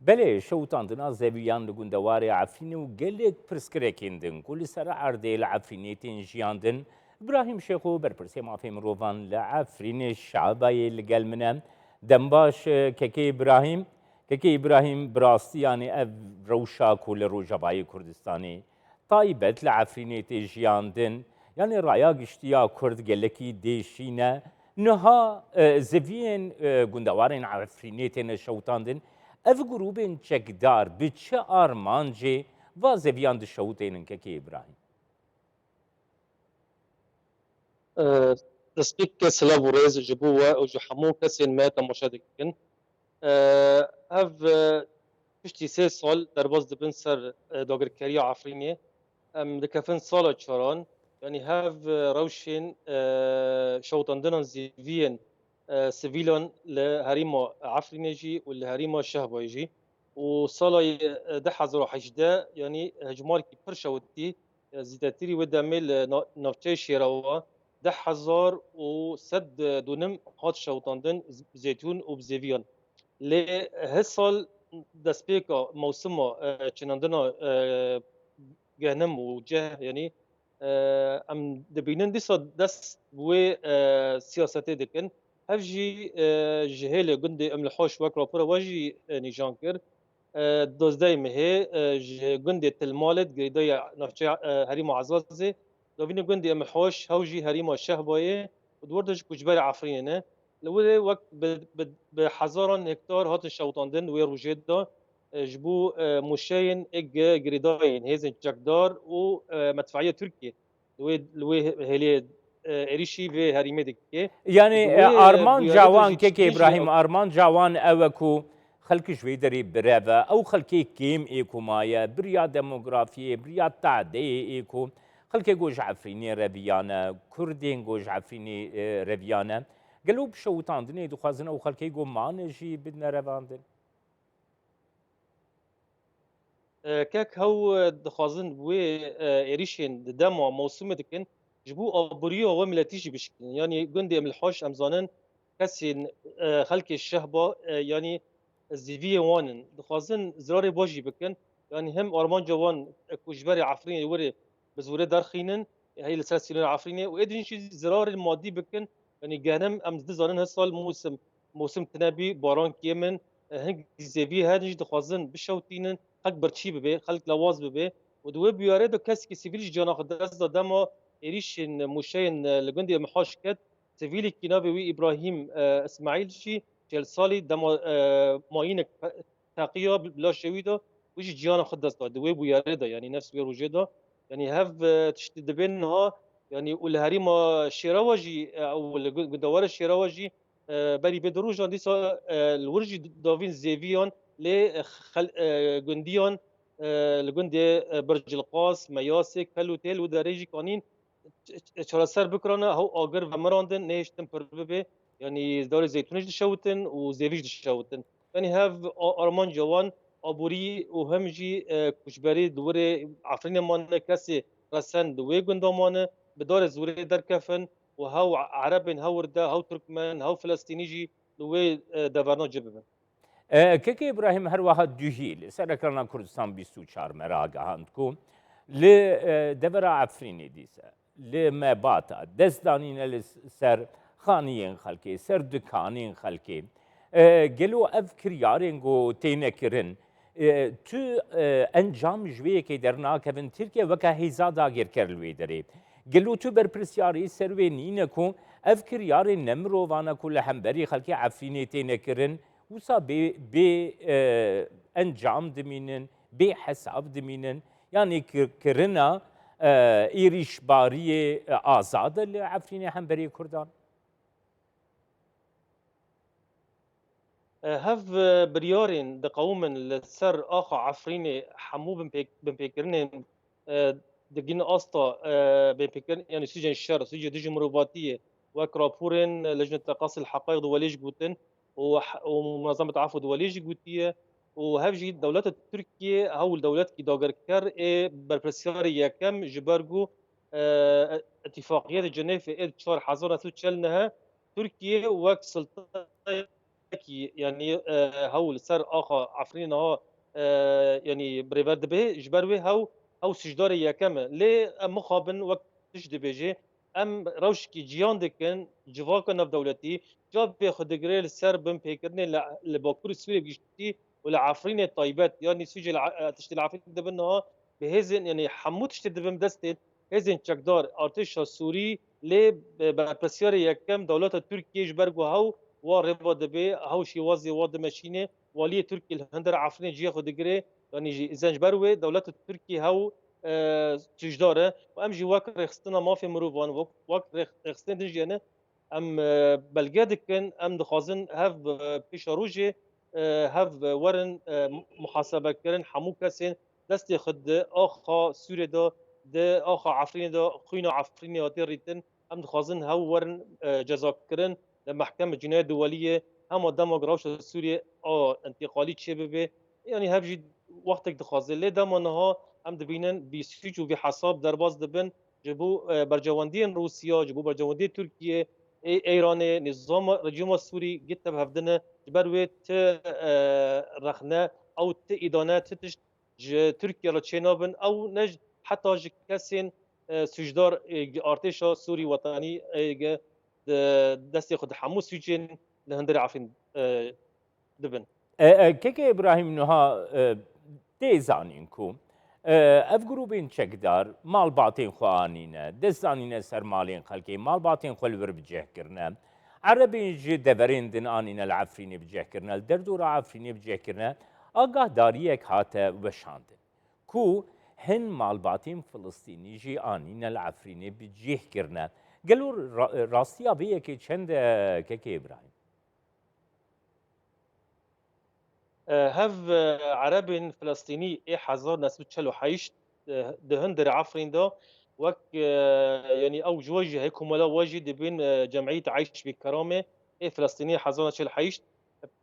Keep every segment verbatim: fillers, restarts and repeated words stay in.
Belê, şewitandina zeviyan li gundewarê Efrînê û gelek pirsgirêkên din ku li ser erdê li Efrînê tên jiyandin, Îbrahîm Şêxo, berpirsê mafê mirovan li Efrînê Şabayê li gel min e. Dem baş, kekê Îbrahîm. Kekê Îbrahîm, bi rastî yanî ev rewşa ku li Rojavayê Kurdistanê taybet li Efrînê tê jiyandin, yanî raya giştî ya Kurd gelekî dêşîn e. Niha, e, zeviyên, e, gundewarên Efrînê têne şewitandin. Ev grûbên çekdar bi çi armancê va zeviyan dişewitênin, kekê Îbrahîm? E, destpêk ke silav û rêz ji bo we û ji hemû kesên me temaşe dikin. E, ev, e, piştî sê sal derbas dibin ser, e, dagirkeriya Efrînê. Em dikevin sala çaran, yanî hev, e, rewşên, e, şewitandina zîviyên, e, sivîlan li herêma Efrînê jî û li herêma Şehbayê jî. Û sala, e, du hezar û hejdeh, yanî hejmarkî pir şewitî, e, zêdetirî wê demê li na-, navçeyê Şêrawa du hezar û sed donim hat şewitandin z-, zeytûn û bi zêviyan. Lê hesal destpêka mewsima, e, çinandina, e, genim û ceh, yanî, e, em dibînin dîsa dest bi wê, e, siyasetê dikin. Ev jî, e, ji hêlê gundê Imlihoş wek rapora we jî, e, nîşan kir. E, dozdehê mehê, e, ji gundê Tilmalê girêdayî navçeya, e, herêma Ezazê, davînê gundê Imlihoş, hew jî herêma Şehbayê û di wir de jî koçberê Efrînê ne. Li wirê wek bi, bi, bi hezaran hektar hatin şewitandin wê rojê de, e, ji bo, e, mûşeyên ê gi-, girêdayên hêzên çekdar û, e, medfeiya Tirkiyê li wê, li wê hêlê, e, êrîşî vê herêmê dike. Yanî, Ji e, wê, e, armanca bûyerê de wan, jî kekê tiştê jî Îbrahîm, ew armanca wan ew e ku xelk ji wê derê bireve. Ew xelkê kêm ê ku maye, biriya demografiyê, biriya tadeyê ê ku xelkê ku ji Efrînê reviyane, Kurdên ku ji Efrînê, e, reviyane. Gelo bi şewitandinê dixwazin ew xelkê ku mane jî bidine revandin? E, kek hew, e, dixwazin wê, e, êrîşên di dema mewsimê dikin, ji bo aboriya we miletî jî bişkînin. Yanî gundê Imlihoş em zanin kesên, e, xelkê Şehba, e, yanî zîviyê wan in. Dixwazin zirarê baş jî bikin. Yanî hem armanca wan, e, ku ji berê Efrînê li wirê bi zorê derxînin, heyî li ser sînorê Efrînê û êdî jî zirarên madî bikin. Yanî genim em dizanin her sal mûsim, mûsim tine bî, baran kêm in, e, hingî zêvî herin jî dixwazin bişewtînin, xelk birçî bibe, xelk lewaz bibe û di wê bûyerê de kesekî sivîl jî ciyana xwe dest da dema êrîşên mûşeyên, e, li gundê Mihaş ket. Sivîlekî navê wî Îbrahîm, e, Îsmaîl jî çel salî dema, e, mayînek pe-, teqiya bi laşê wî de, wî jî ciyana xwe dest da. Di wê bûyerê de, yanî nefs wê rojê de, yanî hev, e, tiştî dibên niha, yanî û li herêma Şêrawa jî, e, û li gu-, gundewara Şêrawa jî, e, berî vê du rojan dîsa, e, li wir jî davîn zêviyan lê, e, xel-, e, gundiyan, e, li gundê, e, Bircilqas, Meyasê, Kel û Têl û derê jî kanîn ç-, ç-, çareser bikirana, hew agir vemirandin, nehêştin pir bibe. Yanî darê zeytûnê jî dişewitin û zêvî jî dişewitin. Yanî hev a-, armanca wan aborî û him jî, e, koçberî di wirê Efrînê mane, kesê resen di wê gunda mane, bi darê zorê derkefin û hew erebên hew wirde, hew tirkmen, hew filistînî jî li wê, e, deverna ci bibin. E, Keke Îbrahîm, her wiha duhî li ser ekrana Kurdistan bîst û çar me ragihand ku li, e, devera Efrînê dîse, li Mebata dest danîne li ser xaniyên xelkê, ser dikanên xelkê. E, gelo ev kiryarên ku têne kirin, e, tu, e, encam ji wê yekê dernakevin, Tirkiye weke hêza dagirker li wê derê? Gelo tu berpirsyarî ser wê nîne ku ev kiryarên nemirovane ku li hemberî xelkê Efrînê têne kirin, wisa bê, bê, e, encam dimînin, bê hesab dimînin. Yanî kir-, kirina, e, êrîşbariyê, e, azad e li Efrînê hemberî Kurdan? E, hev, e, biryarên diqewimin li ser axa Efrînê hemû binpêk-, binpêkirinên, e, digihîn asta, e, binpêkirin, yanî sûcên şer, sûcê dijî mirovatiyê, wek raporên, e, Lejneta Teqasî li Heqayîq di welê jî gotin û he-, û Munazemet Efû di welê jî gotiye û hev jî dewleta Tirkiyê hewl dewletkî dagirker ê berpirsyarê yekem ji ber ku, e, Îtîfaqiyetê Cenêfê ê çar hezar neh sed û çel neh Tirkiye wek sultayê wekî, yanî, e, hew li ser axa Efrînê niha, e, yanî birêve dibe, ji ber wê hew, hew sûcdarê yekem e. Lê em mixabin wek tişt dibêje, em rewşekî ciyan dikin, civaka navdewletî, cavê xwe digire li ser binpêkirinê li, li Bakurê Sûriyê giştî û li Efrînê taybet, yanî sûcê li E-, tiştê li Efrînê dibin niha bi hêzên, yanî hemû tiştê dibin destê hêzên çekdar, artêşa Sûrî, lê be-, berpirsiyarê yekem dewleta Tirkiyê ji ber ku hew wa rêva dibe, hew şêwazê wa dimeşîne, waliyê Tirkiyê li hundir Efrînê cihê xwe digire, yanî jî îzen ji ber wê dewleta Tirkiyê hew, e, sûcdar e û em jî wek rêxistina mafê mirovan, wek, wek rêx-, rêxistinên din jî hene, em, e, belge dikin, em dixwazin hev, e, pêşerojê, e, hev, e, werin, e, muhasebekirin hemû kesên destê xwe di axa Sûrê de, di axa Efrînê de, xwîna Efrînê hatiye rîtin. Em dixwazin hew werin, e, cezakirin li mehkeme cînayê duweliyê, hema dema ku rewşa Sûriyê a întîqalî çêbibe. Yanî hev jî wextek dixwaze. Lê dema niha em dibînin vî sûc û vî hesab derbas dibin ji bo, e, berjewendiyên Rûsya, ji bo berjewendiyê Tirkiyê, ê Îranê, nîzama rejîma Sûrî girt tev hevdine. Ji ber wê ti, e, rexne ew ti îdane, ti tişt ji Tirkiye re çênabin. Ew ne ji, heta ji kesên, e, sûcdar, e, artêşa Sûrî Wetanî, e, ge, di destê xwe di hemû sûcên li hundirê Efrîn, e, dibin. E, e, Keke Îbrahîm, niha, e, tê zanîn ku, e, ev grûbên çekdar malbatên xwe anîne, dest zanîne ser malên xelkê, malbatên xwe li wir bi cih kirine. Erebên ji deverên din anîne li Efrînê bi cih kirine, li derdora Efrînê bi cih kirine. Agahdariyek hate weşandin ku hin malbatên Filistînî jî anîne li Efrînê bi cih kirine. Gelo ra-, rastiya vê yekê çend e, Keke Îbrahîm? E, hev, e, Erebên Filistînî ê hezar neh sed û çel û heşt, e, di hundirê Efrîn de wek, e, yanî ew ji we jî hê komela we jî dibên, e, Cemîyet Eyş bi Keramê ê Filistînî hezar neh sed û çel û heşt,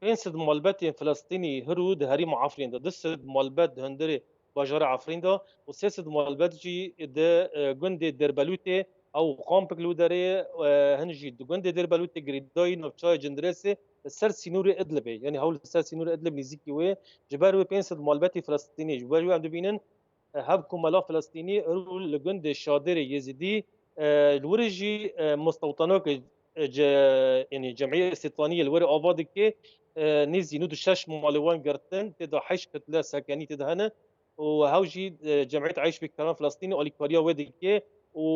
pênc sed malbetên Filistînî hirû di herêma Efrîn de, du sed malbet di hundirê bajarê Efrîn de û sê sed malbet jî di, e, gundê Dêrbelûtê, ew kampek li wî derê, e, hin jî di gundê Dêrbelûtê girêdayî navçeya Cindirêsê, li ser sînorê Idlibê, yanî hewl li ser sînorê Idlib nêzîkî wê, ji ber wê pênc sed malbetî Filistînî, ji ber wê em dibînin, e, hev komela Filistînî rû li gundê Şadêrê Yêzidî, e, li wirê jî, e, mustewtanokê, e, ce-, yanî Cemîyê Îstîtaniyê li wirê ava dike, e, nêzî nod û şeş malê wan girtin, tê de heşt kitle sekenî tê de hene. û hew jî, e, Cemîyet Eyş bi Keram Filistînî alîkariya wê dike û,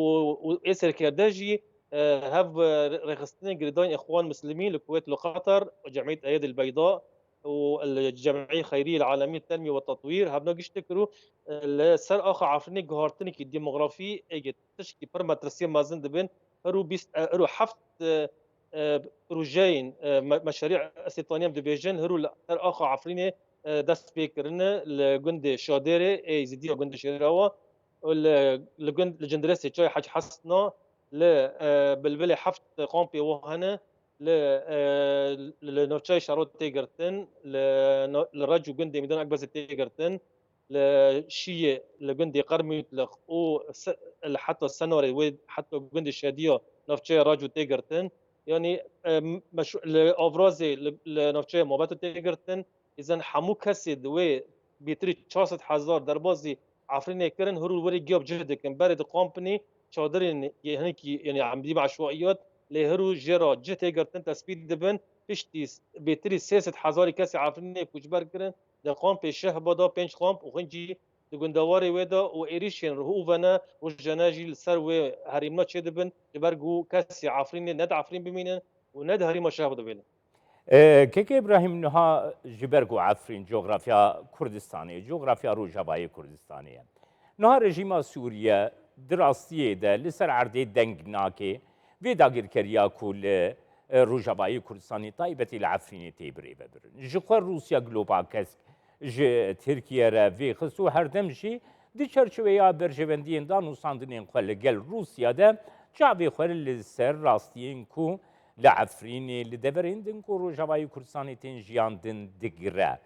û ê serkerde jî, e, hev, e, rêxistinên girêdayîn Îxwan Muslimîn li Kuwêt, li Qatar, Cemîyet Eyedil Beyda û li Cemîyet Xeyrî li Alemî Tenmî ve Tetwîr hevna gişt dikir û, e, li ser axa Efrînê guhartinekî demografî ê tişkî pir metirsiyê mezin dibin. Hiro bîst, e, hiro heft, e, e, projeyên, e, me-, meşerî Îstîtanî em dibêjin, hiro li ser axa Efrînê, e, dest pê kirine li gundê Şadêrê, ê Êzidiya gundê Şêrawa, û li, li gund, li Cindirêsê çayê Hec Hesna, li, e, Bilbilê heft kampê wan hene, li, e, li navçeyê Şaro tê girtin, li, li Rec û gundê Mîdan Ekbezê tê girtin, li Şiyê, li gundê Qermûtliq û se-, li heta Senarê wê heta gundê Şediya navçeya Raco tê girtin. Yanî, e, meşru-, li Avrazê, li, li navçeya Mabetê tê girtin. Îzen hemû kesê di wê bêtirî çar sed hezar derbazî Efrînê kirin, hiro li wirê giya bi cih dikin. Berê di kampinê çadirên yê hinekî, yanî em dibî eşwaiyat, lê hiro jê re cih tê girtin, tespît dibin. Piştî s-, bêtirî sê sed hezarî kesê Efrînê koçber kirin. Di kampê Şehba de pênc kamp û hincî di gundewarê wê de û êrîşên ruh û vene rojane jî li ser wê herêmna çêdibin, ji ber ku kesê Efrînê ne di Efrîn bimînin û ne di herêma Şehba de bênin. E, Keke Îbrahîm, niha ji ber ku Efrîn cografya Kurdistanê, cografya Rojavayê Kurdistanê ye. Niha rejîma Sûriye di rastiyê de li ser erdê deng nake vê dagirkeriya ku li, e, Rojavayê Kurdistanê taybetî li Efrînê tê birêvebirin. Ji xwe Rûsya Globa Kesk ji Tirkiye re vêxist û herdem jî di çerçeveya berjewendiyên danûstandinên xwe li gel Rûsya de çavê xwe li ser rastiyên ku li Efrînê, li deverên din ku Rojavayê Kurdistanê tên jiyandin digire.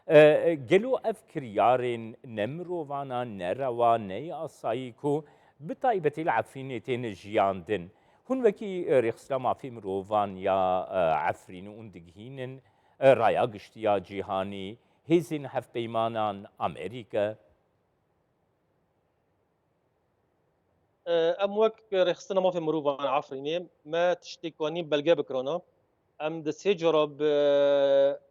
E, e, gelo ev kiryarên ne mirovana, ne rewa, ne yasayî ku bi taybetî li Efrînê tên jiyandin, hûn wekî, e, Rêxistina Mafê Mirovan ya, e, Efrînê hûn digihînin, e, raya giştî ya cîhanî, hêzên hevpeymanan, Amerîka? E, Em wek Rêxistina Mafê Mirovan Efrînê me tiştê ku anî belge bikirana. Em di sê cara bi,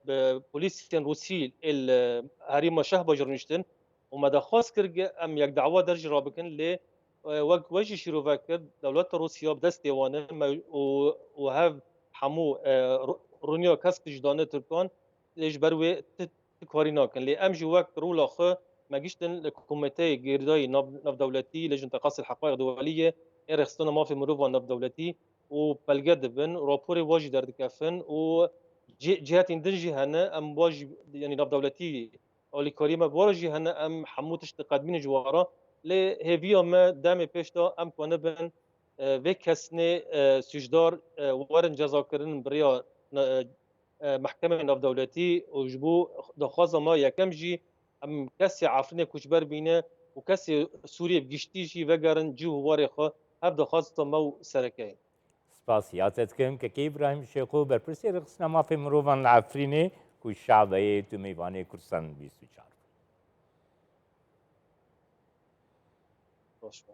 bi polîsên Rûsî ê li herêma Şehbajê rûniştin û me daxwaz kir ku em yek dawa der jî rabikin, lê, e, wek we jî şîrove kir, dewleta Rûsya bi destê wan e, me û, û hev hemû, e, ru-, rûniya kesk ji dane Tirkan, lê ji ber wê ti, ti karî nakin. Lê em jî wek rola xwe me giştin li Komîteyê Girêdayî Nav-, Navdewletî li ji Teqasê Heqayê Duwelî yê ê Rêxistina Mafê Mirovan Navdewletî û belge dibin, raporê wa jî derdikevin û cih-, cihetên din jî hene, em wa jî, yanî navdewletî alîkariyê me bi wa re jî hene, em hemû tişt diqedmînin ji wa re. Lê hêviya me demê pêş de em ku nebin, e, vê kesnê, e, sûcdar, e, werin cezakirin bi rêya, e, e, mehkemeyên navdewletî û ji bo daxwaza me yekem jî em kesê Efrînê koçber bîne û kesê Sûriyê bi giştî jî vegerin cih û warê xwe, hev daxwaza me û sereke ye. Spasiya te dikim, Kekê Îbrahîm Şêxo, berpirsê Rêxistina Mafê Mirovan li Efrînê, ku şaveyê tu mêvanê Kurdistan bîst û çar bû. Baş be.